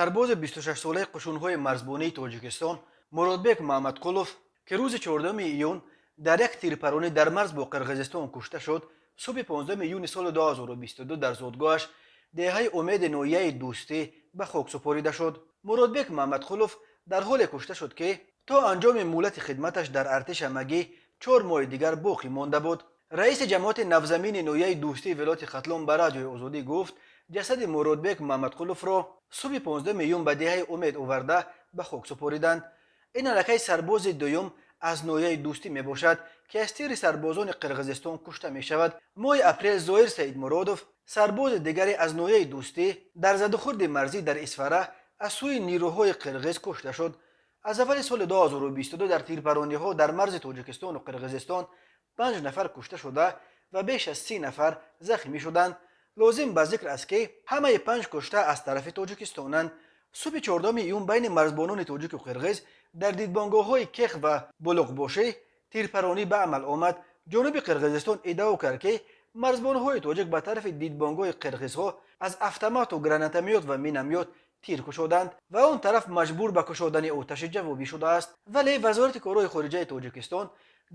Сарбози 26-солаи қушунҳои марзбонии Тоҷикистон Муродбек Маҳмадқулов, ки рӯзи 14 июн дар як тирпаронӣ дар марз бо Қирғизистон кушта шуд, субҳи 15 июни соли 2022 дар зодгоҳаш деҳаи Умеди ноҳияи Дӯстӣ ба хок супорида шуд. Муродбек Маҳмадқулов дар ҳоле кушта шуд, ки то анҷоми муҳлати хидматаш дар артиш ҳамагӣ 4 моҳи дигар боқӣ монда буд. Раиси ҷамоати Навзамини ноҳияи Дӯстии вилояти Хатлон ба Радиои Озодӣ гуфт, ҷасади Муродбек Маҳмадқуловро субҳи 15 июн ба деҳаи Умед оварда ба хок супориданд. Ин аллакай сарбози дуюм аз ноҳияи Дӯстӣ мебошад, ки аз тири сарбозони Қирғизистон кушта мешавад. Моҳи апрел Зоир Саидмуродов, сарбози дигаре аз ноҳияи Дӯстӣ, дар задухӯрди марзӣ дар Исфара аз сӯи нирӯҳои қирғиз кушта шуд. Аз аввали соли 2022 дар тирпарониҳо дар марзи Тоҷикистону Қирғизистон 5 нафар кушта шуда ва беш аз 30 нафар захмӣ шуданд. Лозим ба зикр аст, ки ҳамаи 5 кушта аз тарафи тоҷикистонанд. Субҳи 14 июн байни марзбонони тоҷику қирғиз дар дидбонгоҳҳои Кех ва Булуқбошӣ тирпаронӣ ба амал омад. Ҷонуби Қирғизистон иддао кард, ки марзбонҳои тоҷик ба тарафи дидбонгоҳи қирғизҳо аз автомату гранатомёт ва миномёт тир кушоданд ва он тараф маҷбур ба кушодани оташи ҷавобӣ шудааст. Вале Вазорати корҳои хориҷаи Тоҷикистон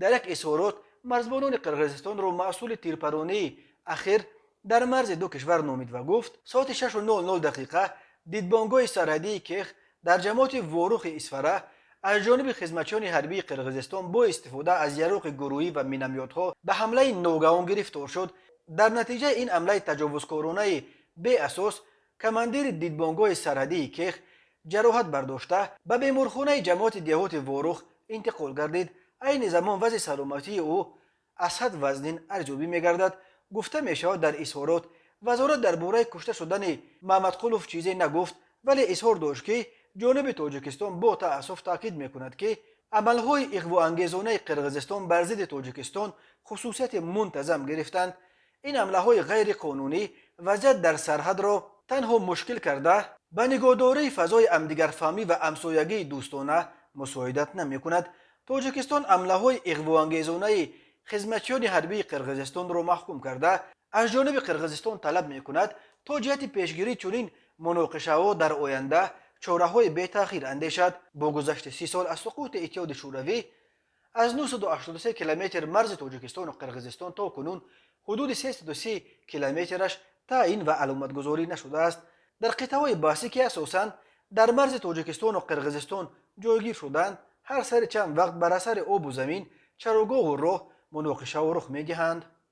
дар як изҳорот марзбонони Қирғизистонро масъули тирпаронии ахир дар марзи ду кишвар номид ва гуфт, соати 6:00 дақиқа дидбонгоҳи сарҳадии Кех дар ҷамоати Ворухи Исфара аз ҷониби хизматчиёни ҳарбии Қирғизистон бо истифода аз яроқи гурӯҳӣ ва миномётҳо ба ҳамлаи ногаҳон гирифтор шуд. Дар натиҷаи ин ҳамлаи таҷовузкоронаи беасос командири дидбонгоҳи сарҳадии Кех ҷароҳат бардошта ба беморхонаи ҷамоати деҳоти Ворух интиқол гардид. Айни замон вазъи саломатии ӯ аз ҳад вазнин арзёбӣ мегардад, гуфта мешавад дар изҳорот. Вазорат дар бораи кушта шудани Маҳмадқулов чизе нагуфт, вале изҳор дошт, ки ҷониби Тоҷикистон бо таассуф таъкид мекунад, ки амалҳои иғвоангезонаи Қирғизистон бар зидди Тоҷикистон хусусияти мунтазам гирифтанд. Ин ҳамлаҳои ғайриқонунӣ вазъият дар сарҳадро танҳо мушкил карда, ба нигоҳдории фазои ҳамдигарфаҳмӣ ва ҳамсоягии дӯстона мусоидат намекунад. Тоҷикистон ҳамлаҳои иғвоангезонаи хизматчиёни ҳарбии Қирғизистонро маҳкум карда, аз ҷониби Қирғизистон талаб мекунад, то ҷиҳати пешгирии чунин муноқишаҳо дар оянда чораҳои бетаъхир андешад. Бо гузашти 30 сол аз суқути Иттиҳоди Шӯравӣ аз 983 километр марзи Тоҷикистону Қирғизистон то кунун ҳудуди 330 километраш таъин ва аломатгузорӣ нашудааст. Дар қитъаҳои баҳсӣ, ки асосан дар марзи Тоҷикистону Қирғизистон ҷойгир шуданд, ҳар сари чанд вақт бар асари обу замин, чарогоҳу роҳ муноқишаҳо рух медиҳанд.